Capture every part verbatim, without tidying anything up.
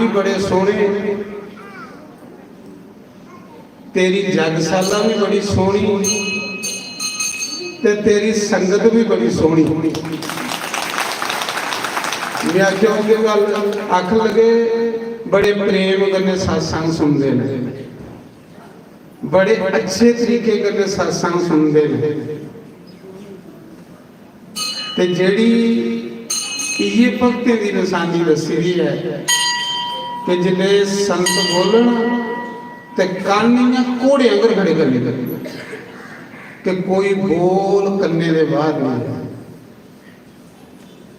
बड़े सोहने, तेरी जगसाला भी बड़ी सोहनी, ते तेरी संगत भी बड़ी सोहनी। मैं आखेआ, "ओह् केह् गल्ल?" आखन लगे, "बड़े प्रेम कन्नै सत्संग सुनदे न, बड़े अच्छे तरीके कन्नै सत्संग सुनदे न।" ते जेह्ड़ी इ'यै भक्तें दी नशानी दस्सी दी ऐ कि जिसलै संत बोलन ते कन्न इ'यां घोड़े आंगर खड़े करी देन कि कोई बोल कन्ने दे बाहर नहीं।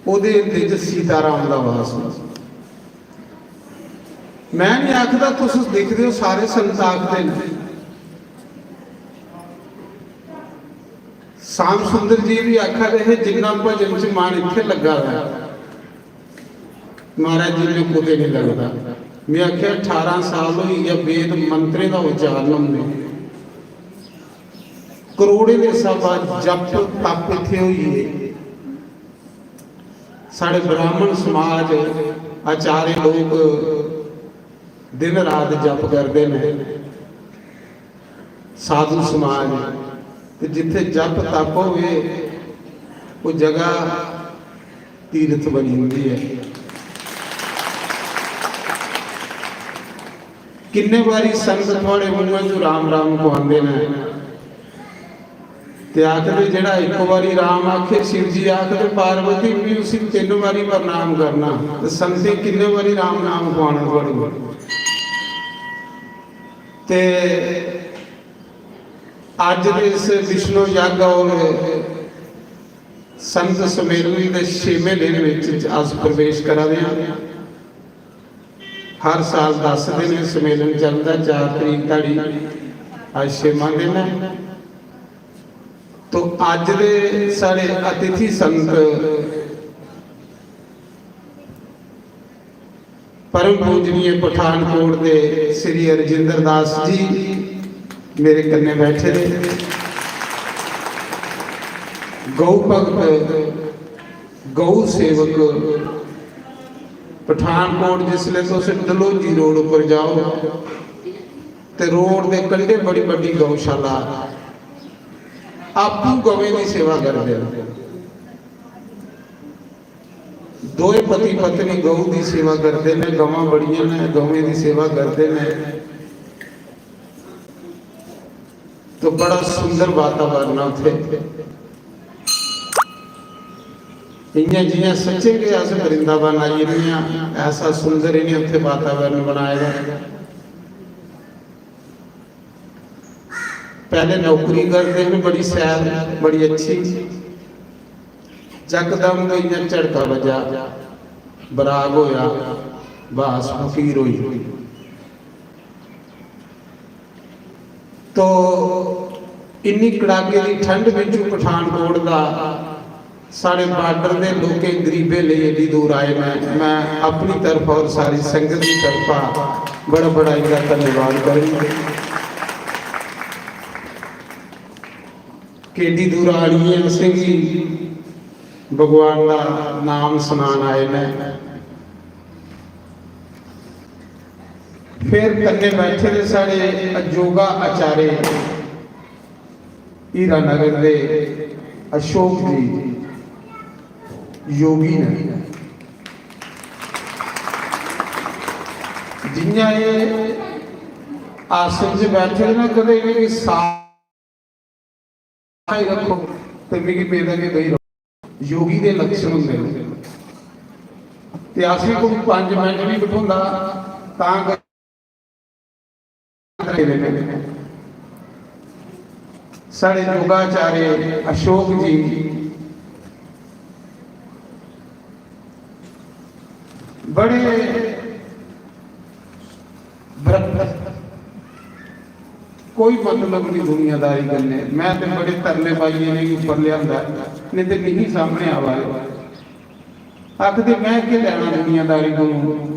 ओह्दे हिरदे च सीताराम दा वास होंदा। मैं नहीं आखदा, तुस दिखदे हो, सारे संत आखदे न। श्याम सुंदर जी भी आखा दे हे, "जिन्ना भजन च मन इत्थे लग्गा दा ऐ, महाराज जी ने कुते नहीं लगदा।" मैं आख्या, "अठारह साल होई गया, वेद मंत्रें दा उच्चारण होंदे, करोड़ें दे स्हाबा जप तप इत्थे होई गे।" साढ़े ब्राह्मण समाज, आचार्य लोक दिन रात जप करदे न, साधु समाज, ते जित्थे जप तप होवे, ओह जगह तीर्थ बनी जंदी ऐ। किन्ने बारी संत थुआड़े मुंहां चों राम राम खुआंदे न, ते आखदे, "जेह्ड़ा इक बारी राम आखे, शिव जी आखदे, पार्वती भी उसी तिन्न बारी प्रणाम करना।" ते संतें किन्ने बारी राम नाम खुआना थुआड़े कोल? ते अज्ज दे इस विष्णु यज्ञ और संत सम्मेलन दे छेमें दिन विच अस प्रवेश करा दे हां। हर साल दस दिन एह् सम्मेलन चलदा, चार तरीक धड़ी अज्ज छेमां दिन ऐ। तो अज्ज दे साढ़े अतिथि संत परम पूजनीय पठानकोट दे श्री रजिंद्र दास जी मेरे कन्ने बैठे दे, गौ भक्त, गौ सेवक। पठानकोट जिसले तुस डलहौजी रोड उप्पर जाओ ते रोड दे कंढे बड़ी बड्डी गौशाला, आपूं गवें दी सेवा करदे न। दोए पति पत्नी गौ दी सेवा करदे ने, गवां बड़ियां ने, गवें दी सेवा करदे ने। तो बड़ा सुंदर वातावरण है उत्थे। इ'यां जि'यां सच्चे गै अस वृंदावन आई जन्ने आं, ऐसा सुंदर इ'नें उत्थे वातावरण बनाए दा। पैह्ले नौकरी करदे हे, बड़ी शैल, बड़ी अच्छी। यकदम गै इ'यां झड़का बज्जा, बराग होया, बस फकीर होई। तो इन्नी कड़ाके दी ठंड विच पठानकोट दा साढ़े बार्डर दे लोकें गरीबें लेई एड्डी दूर आए। मैं, मैं अपनी तरफ और सारी संगत दी तरफा बड़ा बड़ा इंदा धन्यवाद करूं। केड्डी दूरा आनियै असेंगी भगवान दा नाम सनान आए न। फिर कन्नै बैठे दे साढ़े अजोगा आचार्य हीरानगर दे अशोक जी योगी ने। जि'यां एह् आसन च बैठे दे ना, कदें इ'नेंगी साफ ही रखो ते मिगी मेद ऐ कि बेही रहो। योगी दे लक्षण होंदे न। ते असें कोई पंज मिंट नहीं बठोंदा, तां कर साढ़े योगाचार्य अशोक जी बड़े ब्रह्म, कोई मतलब नहीं दुनियादारी कन्नै। मैं ते बड़े तरले पाइयै इ'नेंगी उप्पर लेआंदा, नहीं ते नहीं सामने आवा दे। आखदे, "मैं केह् लैना दुनियादारी कोलों?"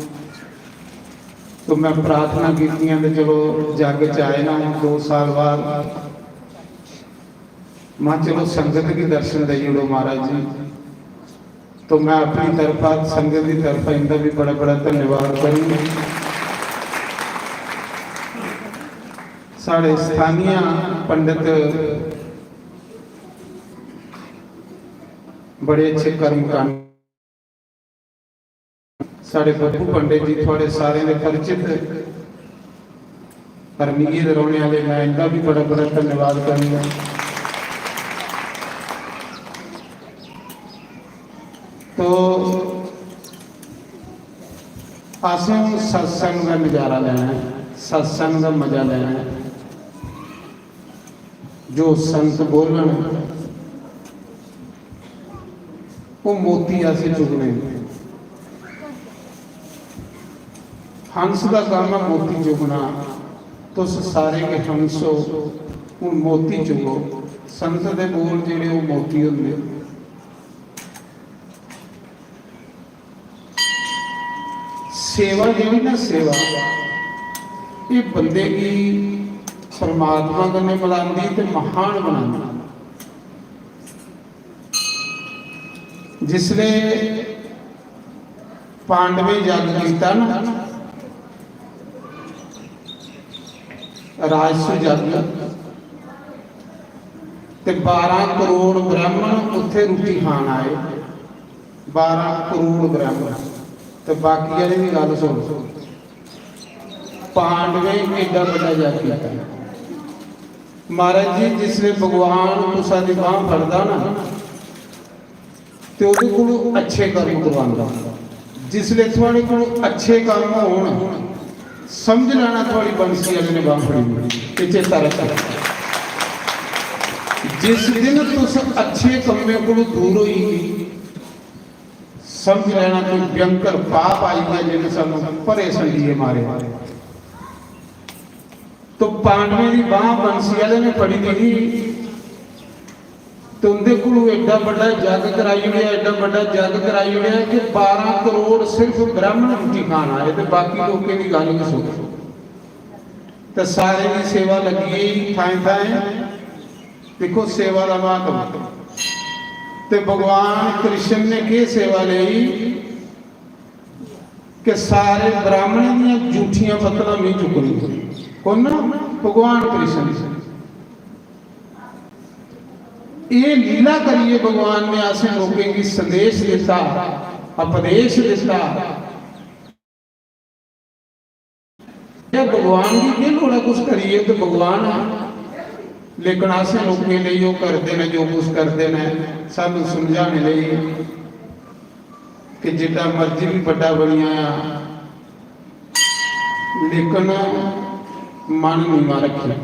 तो मैं प्रार्थना कीतियां ते चलो जग च आए ना, हून दो साल बाद। मैं, "चलो संगत गी दर्शन देई ओड़ो महाराज जी।" तो मैं अपनी तरफा, संगत की तरफा इंदा भी बड़ा बड़ा धन्यवाद करूँ। साढ़े स्थानीय पंडित बड़े अच्छे कर्मकांड, साढ़े बब्बू पंडित जी थुआड़े सारें दे परिचित, हरमिये दे रौहने आह्ले, मैं इंदा भी बड़ा बड़ा धन्यवाद करना। तो असें हून सत्संग दा नजारा लैना ऐ, सत्संग दा मजा लैना ऐ। जो संत बोलन, वो मोती असें चुगने न। हंस दा कम्म ऐ मोती चुगना। तुस सारे के हंस हो, हून मोती चुगो। संत दे बोल जेह्ड़े, ओह् मोती होंदे। सेवा जेह्ड़ी ना, सेवा, एह् बंदे गी परमात्मा कन्नै मिलांदी ते महान बनांदी। जिसले पांडवें जग कीता ना, राजसू जग, ते बारां करोड़ ब्राह्मण उत्थे रुट्टी खान आए। बारां करोड़ ब्राह्मण। ते बाकी आह्ले दी गल्ल सुन। पांडवें एड्डा बड्डा जग कीता। महाराज जी, जिसले भगवान कुसा दी बांह फड़दा ना, ते ओह्दे कोलू अच्छे कर्म करवांदा। जिसले थुआड़े कोलू अच्छे कर्म होन, समझ लैना थुआड़ी बंसी आह्ले ने बांह फड़ी दी। एह् चेता रखना। जिस दिन तुस अच्छे कम्में कोलू दूर होई, समझ लैना कोई भयंकर पाप आई गया, जिन्हें सानू भरे संडिये मारे। तो पांडवें दी बांह बंसी आह्ले ने फड़ी दी ही, ते उंदे कोलू एड्डा बड्डा जग कराई ओड़ेआ, एड्डा बड्डा जग कराई ओड़ेआ कि बारां करोड़ सिर्फ ब्राह्मण रुट्टी खान आए ते बाकी लोकें दी गल्ल गै सुनो। ते सारें दी सेवा लग्गी गेई थाएं थाएं। दिक्खो सेवा दा महात्म। ते भगवान कृष्ण ने केह् सेवा लेई कि सारे ब्राह्मणें दियां जूठियां पत्तलां में चुक्कनियां। कु'न? भगवान कृष्ण। एह् लीला करियै भगवान ने असें लोकें गी संदेश दित्ता, उपदेश दित्ता। ते भगवान गी केह् लोड़ ऐ कुछ करियै, ते भगवान आ। लेकिन असें लोकें लेई ओह् करदे न जो कुछ करदे न, सानू समझाने लेई कि जिड्डा मर्जी भी बड्डा बनी आया, लेकिन मन नीवा रखेआ।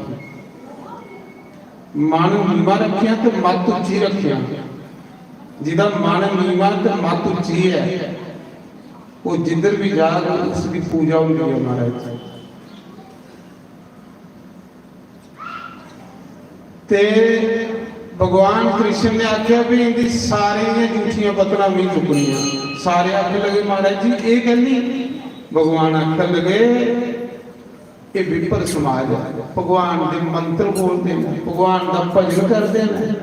मन नीवा रखेआ ते मत उच्ची रखेआ। जिदा मन नीवा ते मत उच्ची है, वो जिधर भी जाग, उसकी पूजा होंदी है महाराज। ते भगवान कृष्ण ने आख्या भी इंदी सारी दियां जूठियां पत्तलां में चुकनियां। सारे आखन लगे, "महाराज जी, ये कहनी?" भगवान आखन लगे, "ये विप्र समाज है, भगवान दे मंत्र बोलते हैं, भगवान दा भजन करते हैं।"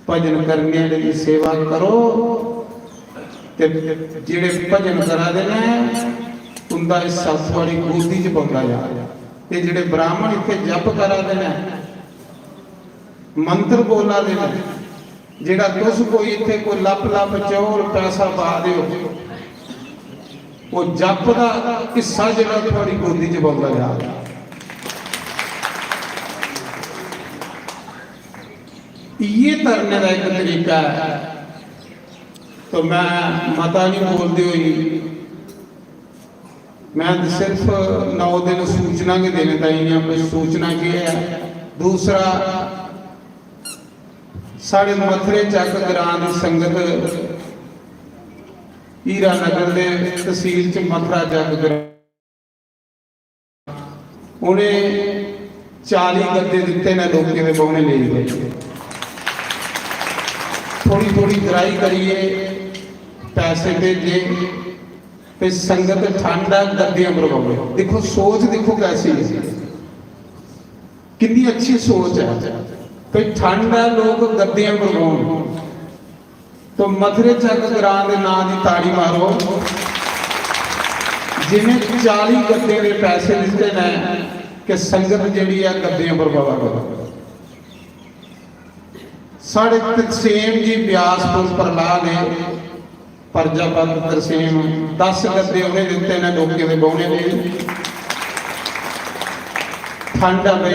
भजन करने आह्ले दी सेवा करो, ते जेह्ड़े भजन करा दे न, उंदा हिस्सा थुआड़ी गोदी च पौंदा जा। ते जेह्ड़े ब्राह्मण इत्थै जप करा दे न, मंत्र बोला दे न, जेह्ड़ा तुस कोई इत्थै कोई लप लप चौल पैसा पा दे हो, ओह् जप दा हिस्सा जेह्ड़ा थुआड़ी गोदी च पौंदा जा। इ'यै तरने दा इक तरीका ऐ। तो मैं मता नहीं बोलदे होई, मैं सिर्फ नौ दिन सूचना गै देने ताई आं, भाई सूचना केह् ऐ। दूसरा, साढ़े मथरे चक ग्रां दी संगत, हीरा नगर दे तहसील च मथरा चक ग्रां, उ'नें चाली गद्दे दित्ते न लोकें दे बौह्ने लेई। थोड़ी थोड़ी ग्राही करियै पैसे भेजे ते संगत ठंड ऐ, गद्दियां पर बौह्ने। दिक्खो, सोच दिक्खो कैसी है, कितनी अच्छी सोच है। भाई, ठंड ऐ, लोक गद्दियां पर बौह्न। तो मथरे चक ग्रां दे नां दी ताड़ी मारो, जिन्हें चाली गद्दें दे पैसे दित्ते न कि संगत जेह्ड़ी ऐ गद्दें पर बवा करो। साढ़े तरसेम जी ब्यासपुर प्रहलाद है, प्रजापत तरसेम, दस गद्दे उ'नें दित्ते न लोकें दे बौह्ने लेई। ठंड आ पई,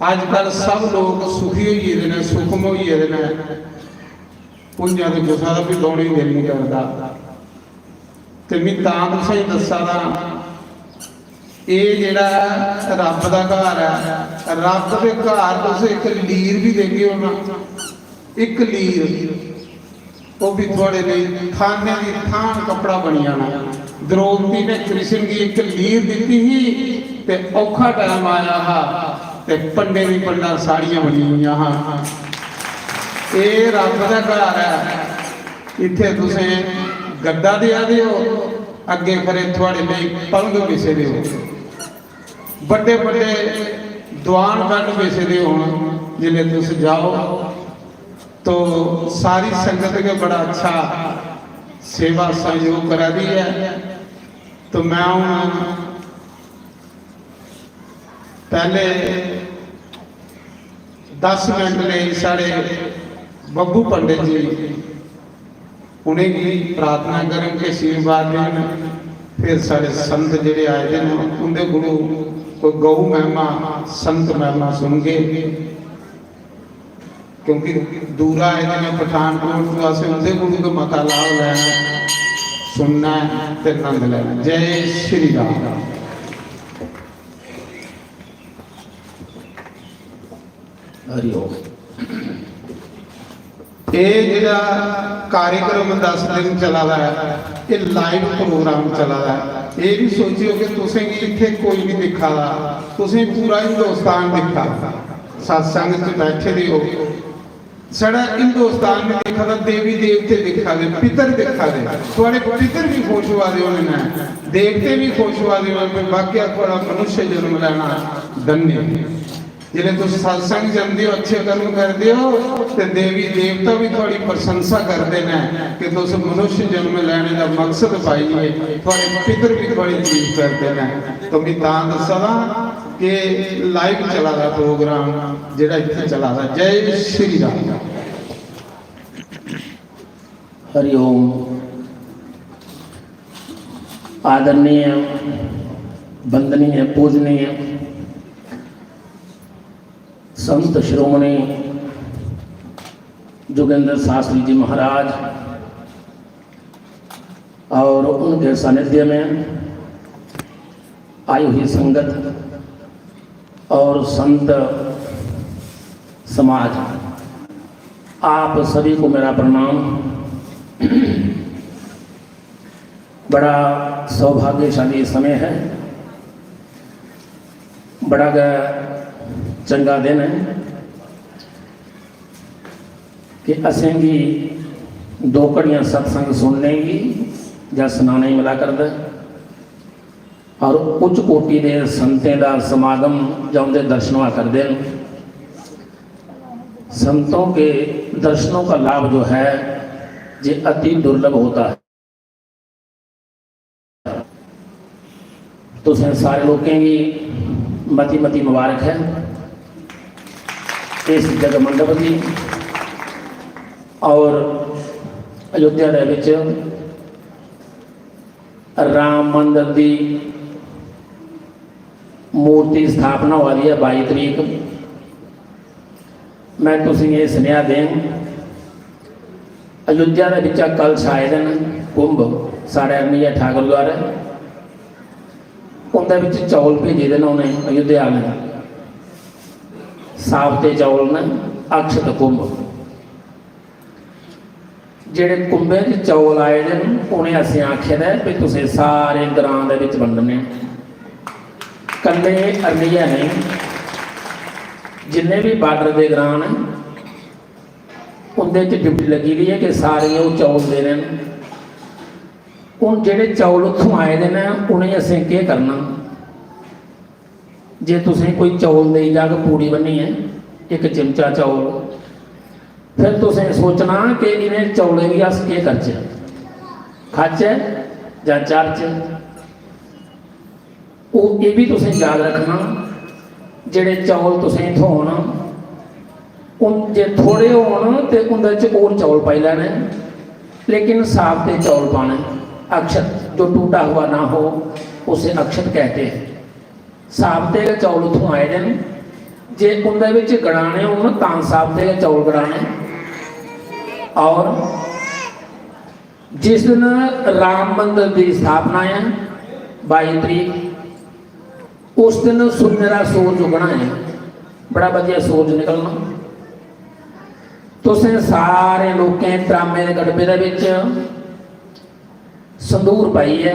अजकल सब लोक सुखी होई गेदे न, सुखम होई गेदे न। भुंजा ते कुसै दा बी बौह्ने गी दिल निं करदा। ते में तां तुसेंगी दस्सा दा, एह् जेह्ड़ा रब्ब दा घर ऐ, रब्ब दे घर तुस इक लीर बी देगे ओ ना, इक लीर, ओह् बी थुआढ़े लेई थाने दी थान कपड़ा बनी जाना। द्रौपदी ने कृष्ण गी इक लीर दित्ती ही ते औखा टैम आया हा ते पंडे दी पंडां साड़ियां बनी गेइयां हा। एह् रब्ब दा घर ऐ, इत्थै तुसें गद्दा देआ दे ओ, अग्गें खरे थुआढ़े लेई पलंग बिछे दे ओ, बड्डे बड्डे दीवान बैड बिछे दे होन। जिसलै तुस जाओ तो सारी संगत गै बड़ा अच्छा सेवा सहयोग करा दी ऐ। तो मैं हून पैह्ले दस मिनट लेई साढ़े बब्बू पंडित जी उ'नेंगी प्रार्थना करन के आशीर्वाद देन। फिर साढ़े संत जेह्ड़े आए दे न उं'दे कोलू कोई गौ महिमा, संत महिमा सुनगे, क्योंकि दूरा आए दे न पठानकोट तो, असें उं'दे कोलू गै मता लाभ लैना, सुनना ऐ ते नंद लैना। जय श्री राम। हरि ओम। एह् जेह्ड़ा कार्यक्रम दस दिन चला दा ऐ, एह् लाइव प्रोग्राम चला दा ऐ। एह् बी सोचियो कि तुसें गी इत्थै कोई निं दिक्खा दा, तुसें पूरा हिंदुस्तान दिक्खा दा। सत्संग च बैठे दे हो, साढ़ा हिंदुस्तान निं दिक्खा दा, देवी देवते दिक्खा दे, पितर दिक्खा दे। थुआढ़े पितर बी खुश होआ दे होने न, देवते बी खुश होआ दे होने, वाकया थुआढ़ा मनुष्य जन्म लैना धन्य। जिसलै तुस सत्संग जंदे हो, अच्छे कर्म करदे हो, ते देवी देवता भी थुआड़ी प्रशंसा करदे न कि तुस मनुष्य जन्म लैने दा मकसद पाइयै थुआड़े पितर भी थुआड़ी तारीफ करदे न। तो मैं तां दस्सा दा कि लाइव चला दा प्रोग्राम, जेह्ड़ा इत्थै चला दा। जय श्री राम। हरिओम। आदरणीय, वंदनीय, पूजनीय संत श्रोमणी जोगेंद्र शास्त्री जी महाराज और उनके सानिध्य में आई हुई संगत और संत समाज, आप सभी को मेरा प्रणाम। बड़ा सौभाग्यशाली समय है, बड़ा गै चंगा दिन है कि असेंगी दो घड़ियां सत्संग सुनने गी जां सनाने गी मिला करदा ऐ और उच्च कोटि दे संतें दा समागम जां उंदे दर्शन होआ करदे न। संतों के दर्शनों का लाभ जो है, ये अति दुर्लभ होता है। तुसें सारे लोकें गी मती मती मुबारक है इस जग मंडप दी। और अयोध्या दे विच राम मंदिर दी मूर्ति स्थापना होआ दी ऐ बाई तरीक। मैं तुसेंगी एह् सनेहा देंग, अयोध्या दे बिच्चा कलश आए दे न, कुंभ, साढ़े अरनिया ठाकुर द्वारा, उंदे बिच चौल भेजे दे न उ'नें अयोध्या आह्लें। साबते चौल न, अक्षत कुंभ। जेह्ड़े कुंभें च चौल आए दे न, उ'नें असें आखे दा ऐ भी तुसें सारे ग्रां दे बिच बंडने न। कल्ले अरनिया नेईं, जिन्ने बी बार्डर दे ग्रां न, उंदे च ड्यूटी लग्गी दी ऐ कि सारें गी ओह् चौल देने न। हून जेह्ड़े चौल उत्थों आए दे न, उ'नेंगी असें केह् करना? जे तुसें कोई चौल देई जाग, पूड़ी बन्नियै, इक चिमचा चौल, फिर तुसें सोचना कि इ'नें चौलें गी अस केह् करचै, खाचै जां चाढ़चै। ओह् एह् बी तुसें याद रक्खना, जेह्ड़े चौल तुसें थ्होन, उन-, जे थोड़े होन ते उं'दे च होर चौल पाई लैने, लेकिन साबते चौल पाने। अक्षत, जो टूटा हुआ ना हो, उसे अक्षत कहते हैं। साबते गै चौल उत्थों आए दे न। जे उं'दे बिच गड़ाने होन तां साबते गै चौल गड़ाने। और जिस दिन राम मंदिर दी स्थापना है, बाई तरीक, उस दिन सुन्ने दा सूरज उगना है। बड़ा बढ़िया सूरज निकलना। तुसें सारे लोकें त्रामे दे गड़बे दे बिच संदूर पाइयै,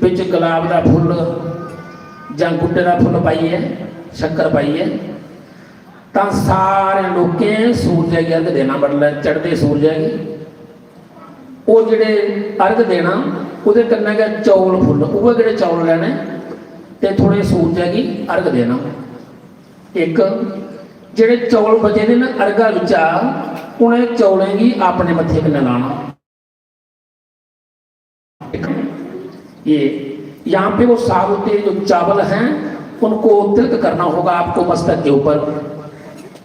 बिच गुलाब दा फुल्ल जां गुट्टे दा फुल्ल पाइयै, शक्कर पाइयै, तां सारे लोकें सूरजै गी अर्घ देना। बडलै चढ़दे सूरजै गी ओह् जेह्ड़े अर्घ देना, ओह्दे कन्नै गै चौल फुल्ल, उ'ऐ जेह्ड़े चौल लैने ते थोह्ड़े सूरजै गी अर्घ देना। इक, जेह्ड़े चौल बचे दे न अर्घा बिच्चा, उ'नें चौलें गी अपने मत्थे कन्नै लाना। ये, यहाँ पे वो साबुते जो चावल हैं, उनको तिलक करना होगा आपको मस्तक के ऊपर।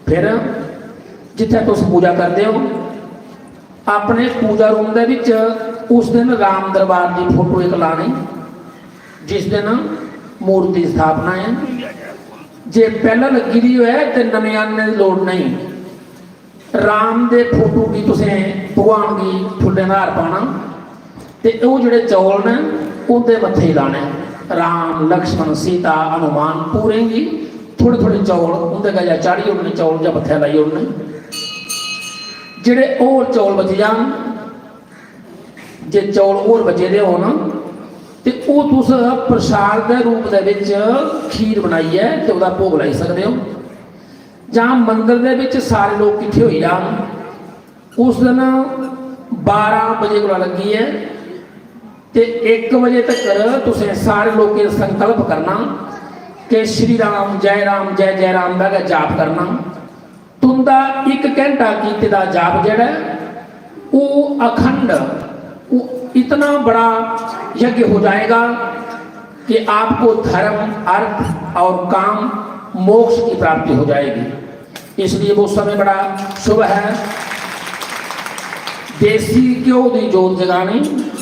फिर जित्थै तुस पूजा करदे हो, अपने पूजा रूम दे विच उस दिन राम दरबार दी फोटो इक लानी, जिस दिन मूर्ति स्थापना है। जे पैह्लें लग्गी दी होऐ ते नमें आह्नने दी लोड़ नहीं। राम दे फोटो गी तुसें, भगवान गी फुल्लें दा हार पाना ते ओह् जेह्ड़े चौल न, उं'दे मत्थे गी लाने। राम, लक्ष्मण, सीता, हनुमान, पूरें गी थोह्ड़े थोह्ड़े चौल उं'दे गै चाढ़ी ओड़ने, चौल जां मत्थे लाई ओड़ने। जेह्ड़े होर चौल बची जान, जे चौल होर बचे दे होन, ते ओह् तुस प्रसाद दे रूप दे बिच खीर बनाइयै ते ओह्दा भोग लाई सकदे ओ। जां मंदर दे बिच सारे लोक किट्ठे होई जान, उस दिन बारां बजे कोला लग्गियै ते इक बजे तकर तुसें सारे लोकें संकल्प करना कि श्री राम, जय राम, जय जय राम दा गै जाप करना। तुं'दा इक घैंटा कीते दा जाप जेह्ड़ा ऐ, ओह् अखंड, ओह् इतना बड़ा यज्ञ हो जाएगा कि आपको धर्म, अर्थ और काम, मोक्ष की प्राप्ति हो जाएगी। इसलिए वो समय बड़ा शुभ है। देसी घ्यो दी जोत जगानी,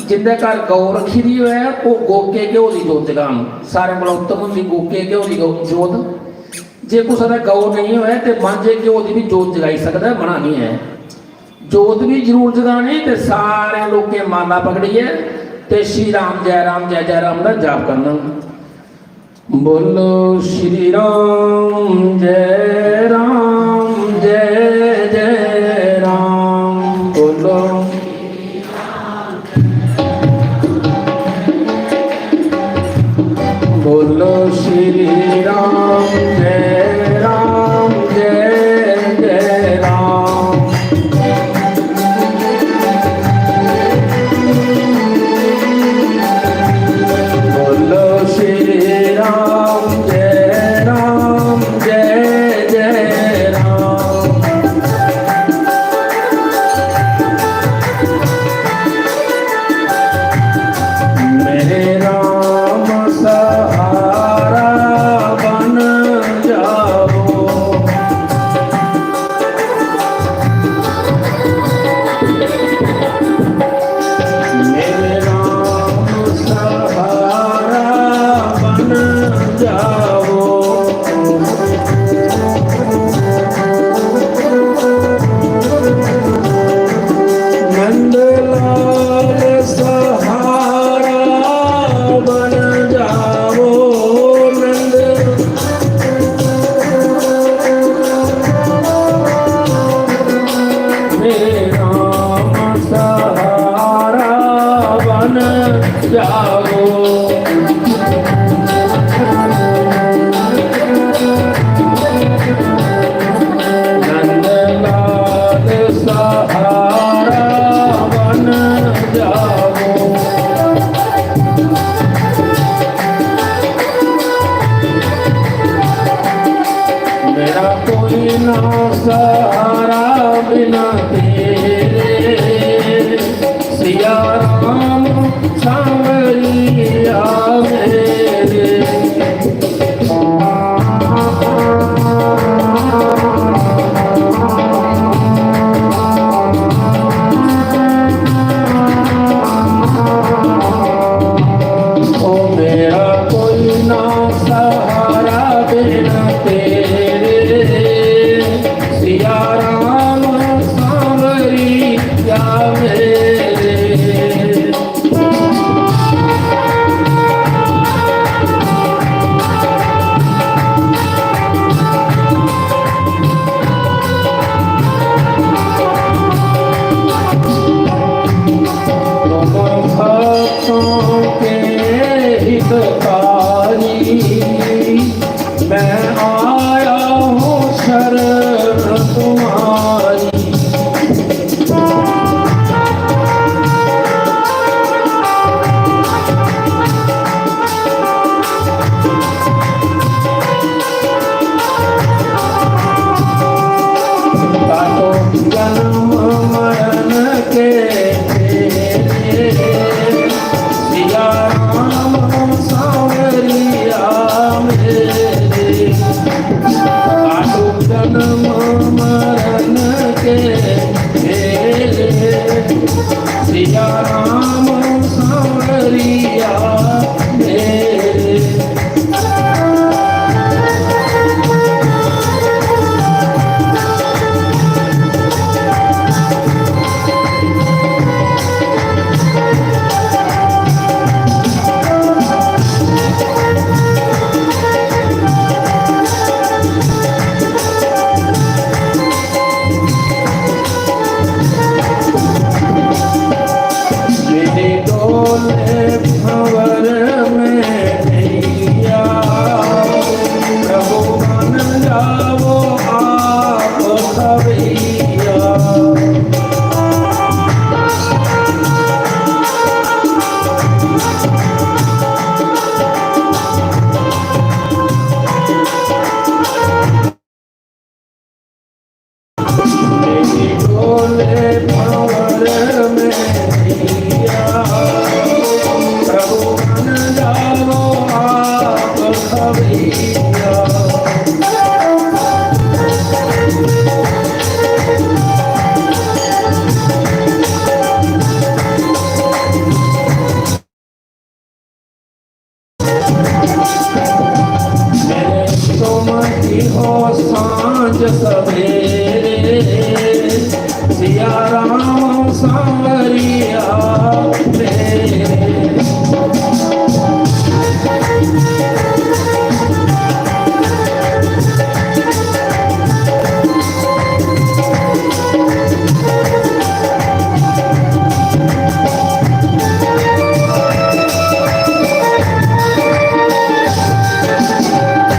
जिंदे घर गौ रखी दी होऐ, ओह् गोके घ्यो दी जोत जगान। सारें कोला उत्तम होंदी गोके घ्यो दी गौ-, जोत। जे कुसै दा गौ नेईं होऐ, ते मांझे घ्यो दी बी जोत जगाई सकदा ऐ, मना निं ऐ। जोत बी जरूर जगानी ते सारे लोकें माला पकड़ियै ते श्री राम, जय राम, जय जय राम दा जाप करना। बोलो श्री राम, जय राम, जय जय राम। बोलो, बोलो श्री राम, जय राम, जय जय राम। बोलो श्री राम, जय राम, जय जय राम। मेरे राम सहारा बन जाओ। मेरे राम सहारा बन जाओ। नंदलाल सहारा बन जाओ। नंद मेरे राम सहारा बन जाओ।